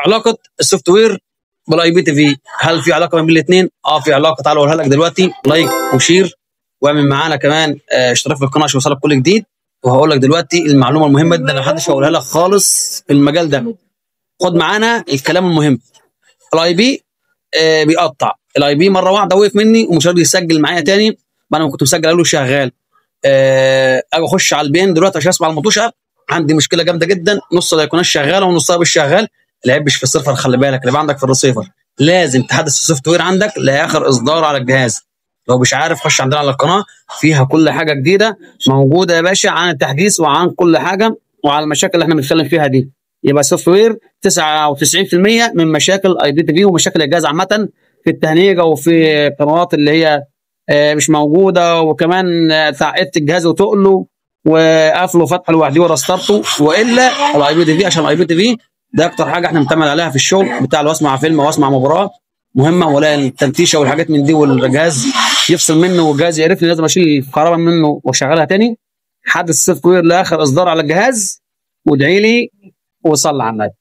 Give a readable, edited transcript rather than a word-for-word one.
علاقة ال software بال IPTV، هل في علاقة بين الاثنين؟ في علاقه، تعالوا اقولها لك دلوقتي. like و share واعمل معانا كمان اشتراك في القناة عشان يوصلك كل جديد. وهقول لك دلوقتي المعلومة المهمة جدا اللي محدش هيقولها لك خالص في المجال ده. خد معانا الكلام المهم. ال IP بيقطع، ال IP مرة واحدة وقف مني ومش راضي يسجل معايا تاني بعد ما كنت مسجل قالوا شغال. اجي اخش على ال beIN دلوقتي عشان اسمع المطوشه، عندي مشكلة جامدة جدا، نص الايقونات شغالة ونصها مش شغال. العيب مش في ال server، خلي بالك، اللي عندك في الريسيفر. لازم تحدث ال software عندك لاخر اصدار على الجهاز. لو مش عارف خش عندنا على القناة، فيها كل حاجة جديدة موجودة يا باشا عن التحديث وعن كل حاجة وعن المشاكل اللي احنا بنتكلم فيها دي. يبقى software 99% من مشاكل IPTV ومشاكل الجهاز عامة في التهنيجه وفي قنوات اللي هي مش موجودة، وكمان تعقيدة الجهاز وتقله وقفله وفتحه لوحده و restart ه، والا ال IPTV، عشان ال IPTV ده اكتر حاجة احنا بنعتمد عليها في الشغل بتاع لو اسمع فيلم او اسمع مباراة مهمة ولا التنتيشه والحاجات من دي، والجهاز يفصل منه والجهاز يعرفني لازم اشيل الكهرباء منه واشغلها تاني. حدث ال software لاخر اصدار على الجهاز، وادعي لي وصلي على النبي.